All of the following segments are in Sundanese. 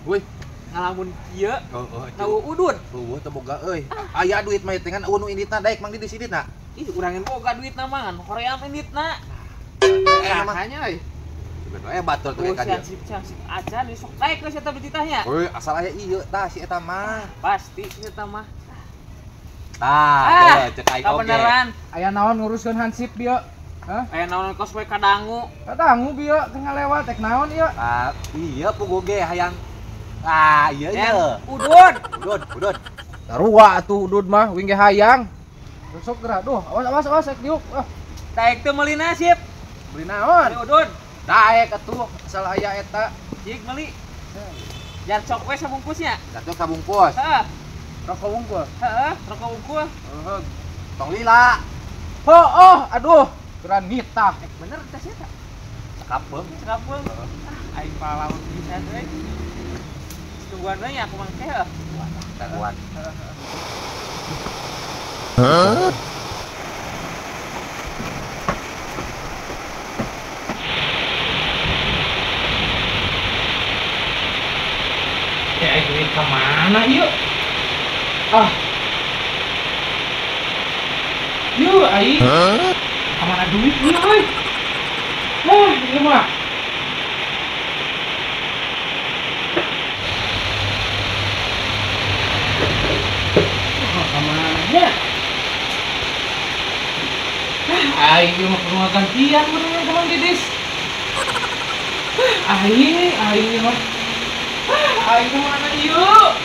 Wih, ngalamun kieu. Heeh. Na udud. Eueuh teu boga euy. Aya duit mah teh ngan eueuh nu inditna daek Mang Didis inditna. Ih, urang boga duitna mah ngan hoream inditna. Makanya euy. Sebenarnya batur tuh ka dieu. Sip acan sok daek geus eta dititahnya. Euy, asal aya ieu tah si eta mah. Pasti si eta mah. Tah, cek aing oge. Beneran. Aya naon nguruskeun hansip bieu? Hah? Aya naon kos we kadangu. Kadangu bieu teu ngalewat rek naon ieu? Ah, iya puguh ge hayang. Ah, iya iya. Udud. Udud, udud. Sarua atuh udud mah wing ge hayang. Sok geura duh, awas awas awas rek diuk. Ah. Daek teu meuli nasib. Meuli naon? Meuli udud. Daek atuh asal aya eta. Jig meuli. Jar cok we sabungkusnya. Jar cok sabungkus. Heeh. Rokok wungkul. Heeh, rokok wungkul. Heeh. Tong lila. Oh, aduh, granita. Bener teh eta. Cekapeung, cekapeung. Ah, aing palaun pisan euy. Tungguan we nya aku mangke heuh. Tungguan. Hah? Ya, duit kemana yuk? Ah, yuk, aing. Kemana duit yuk, euy? Wah, ini mah. Wah, kemana ya? Ah, aing mah perlu gantian bener teman Didis. Aing, aing mah. Ah, aing kemana yuk?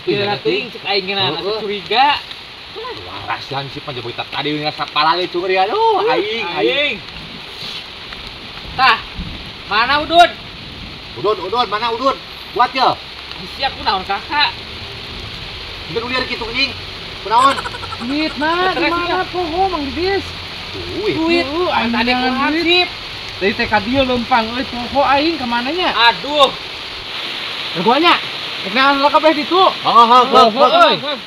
Iya teuing cek aing geuna asa curiga. Waras hansip mah jago tadi ngasa palale curiga aduh aing aing. Tah, mana udud? Udud udud mana udud? Buat ye. Siap kunaon kakak? Bener uliar kitu geuning. Kunaon? Duit mah di mana poho Mang Didis? Duit. Duit aing tadi ku hansip. Dari TK dieu leumpang euy poho aing ka mananya? Aduh. Berguanya. Kenalan kabeh ditu. Heeh, heeh, heeh.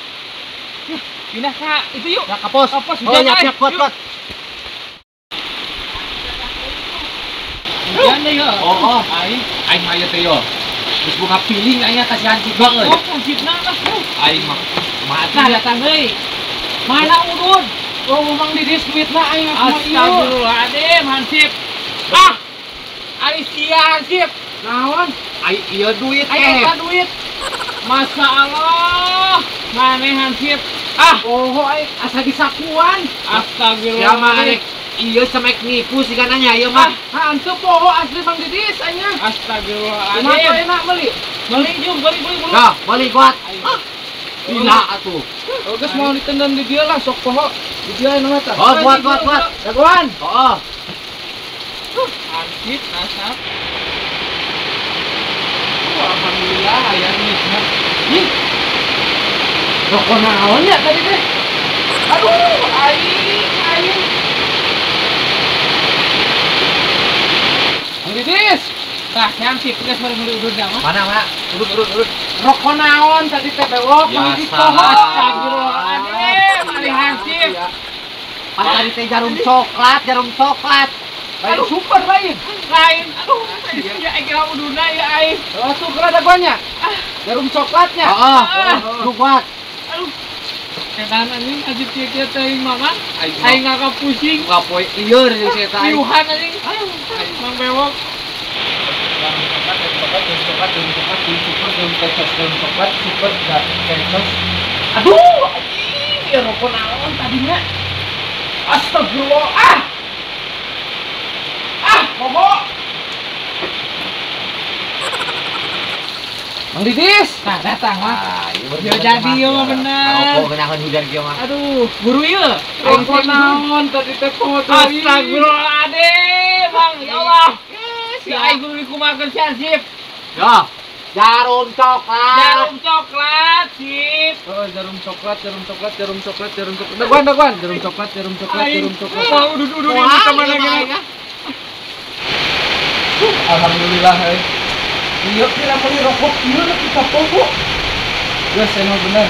Pindah ka itu yuk. Ya ka pos. Ka pos hujan. Oh, nyiap kuat, kuat. Hujan deui heuh. Oh, aing aing mah ieu teh yo. Geus boga feeling aing ka si hansip euy. Oh, hansipna lah. Aing mah kumaha tah datang deui. Mana udud? Oh, Mang Didis duitna aing mah ieu. Astagfirullahaladzim, hansip. Ah. Ari sia hansip. Naon? Ai ieu duit eh. Ai eta duit. Masya Allah, maneh hansip. Ah, oh, aing asa disakuan. Astagfirullah. Ya mah arek ieu samek nipu sigana nya ieu mah. Ah, hanteu poho asli Mang Didis anya. Astagfirullahaladzim. Kumaha enak meuli? Meuli jeung beli beli beli. Nah, beli kuat. Ah. Gila atuh. Oh, geus mau ditendang di dieu lah sok poho. Di dieu anu mah tah. Oh, kuat kuat kuat. Jagoan. Heeh. Hansip nasab. Alhamdulillah aya duitna. Ih. Rokok naon ya tadi teh? Aduh, aing, aing. Mang Didis. Tah, hansip geus meuli udud mah. Mana, mana? Udud, udud, udud. Rokok naon tadi teh bewok Mang Didis poho. Astagfirullahaladzim, ari hansip. Pas tadi teh jarum coklat, jarum coklat. Lain super lain. Lain. Aduh, ya aing kira ududna ya aing. Oh, tuh geura dagoannya. Jarum coklatnya. Heeh. Tuh kuat. Aduh. Setan anjing hansip kieu-kieu teuing mama. Aing ngakak pusing. Enggak poe lieur jeung si eta aing. Piuhan anjing. Mang bewok. Jarum coklat, jarum coklat, jarum coklat, jarum coklat, jarum super, jarum kecos, jarum coklat, super, kecos. Aduh, anjing, ya rokok naon tadinya. Astagfirullah. Ah. Ah, bobo. Mang Didis. Nah, datang mah. Ya jadi ieu mah bener. Rokok geunaheun hujan kieu mah. Aduh, guru ieu. Rokok naon tadi teh poho teuing. Astagfirullahaladzim, Bang. Ya Allah. Si aing kudu dikumakeun si hansip. Ya, jarum coklat. Jarum coklat, sip. Oh, jarum coklat, jarum coklat, jarum coklat, jarum coklat. Daguan, daguan. Jarum coklat, jarum coklat, jarum coklat. Wah, udud-udud ini ka mana geuna. Alhamdulillah euy. Ieu kira meuli rokok ieu nepi ka poho. Geus emang bener.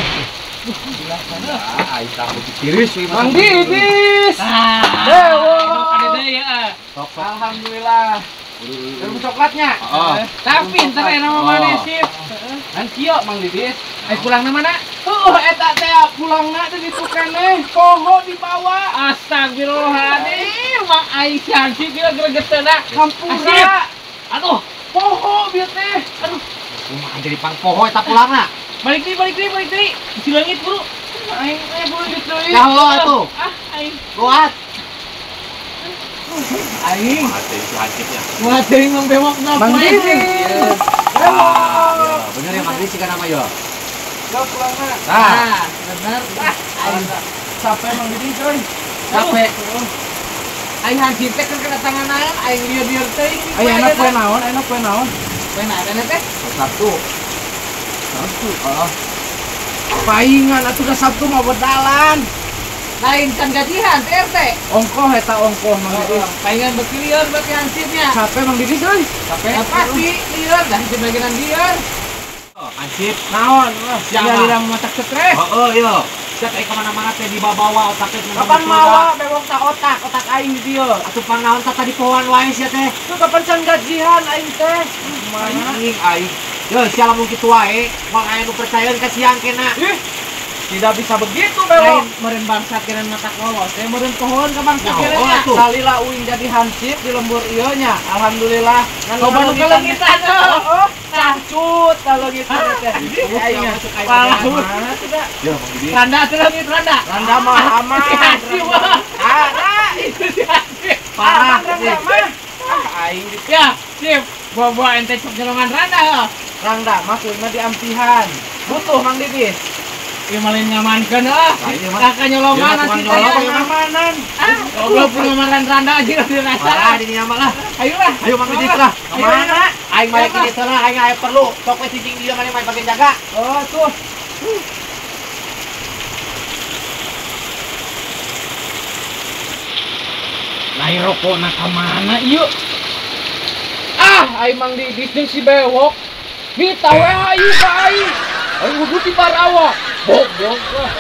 Ah, aing tah tiris we Mang Didis. Ah, Dewo. ada deui ya. Sok sok. Alhamdulillah. Daun coklatnya. Heeh. Tapi pinter ya nama mana sih? Kan kieu Mang Didis. Ai pulangna mana? Heuh eta teh pulangna teh ditu keneh poho dibawa. Astagfirullahaladzim, Mang Aisyah sih kieu gregeteuna. Hampura. Aduh, poho bieu teh. Aduh. Kumaha jadi pang poho eta pulangna? Balik deui, balik deui. Di leungit, Bro. Aing teh buru deui. Ya Allah atuh. Ah, aing. Kuat. Aing. Hati itu hansipnya. Wah, teuing Mang Bewok na. Mang Didis. Ah, bener ya Mang Didis sih nama yo. Yo pulangna. Nah, bener. Ah, aing capek Mang Didis euy. Capek. Aing hansip teh keur kedatangan naon, aing lieur-lieur teuing. Ayeuna poe naon? Ayeuna poe naon? Poe naon teh? Sabtu. Sabtu. Heeh. Paingan atuh da Sabtu mah bedalan. Lain can gajihan teh RT. Ongkoh eta ongkoh Mang Didis. Paingan beuki lieur berarti hansipnya. Capek Mang Didis euy. Capek. Ya, pasti lieur dah hansip bagian lieur. Hansip naon? Siapa? Sia matak stres. Heeh, yo. Sia teh kemana-mana teh dibawa otak teh. Kapan mawa bewok ta otak, otak aing di dieu. Atuh pangnaon ta tadi pohoan wae sia teh. Tuh kapan can gajihan aing teh? Aing aing. Yo sia lamun kitu wae, moal aya nu percayaeun ka siang kena. Ih. Tidak bisa begitu bewok. Lain meureun bangsat kena mata kolos, teh meureun pohoan ka bangsat kena nya. Salila uing jadi hansip di lembur ieu nya. Alhamdulillah. Ngan loba nu kaleungitan. Heeh. Cangcut kaleungitan teh. Aing palaut. Ya Mang Didis. Randa teh leungit randa. Randa mah aman. Si hansip. Ah, itu si hansip. Parah randa mah. Ah, aing ya, sip. Bawa-bawa ente cok nyolongan randa. Randa mah kuingna diampihan. Butuh Mang Didis. Ieu mah lain ngamankeun ah. Kakak nyolongan nanti nyolong ngamanan. Ah, goblok pengamanan randa aja dirasa. Parah di dinya mah lah. Ayo lah. Ayo Mang Didis lah. Kemana? Aing balik ke desa lah, aing aya perlu. Sok we cicing dieu maneh mah bagian jaga. Oh, tuh. Lain rokokna ka mana ieu? Ah, aing Mang Didis jeung si Bewok. Mita we hayu ka aing. Aing kudu di Barawa. Goblok lah.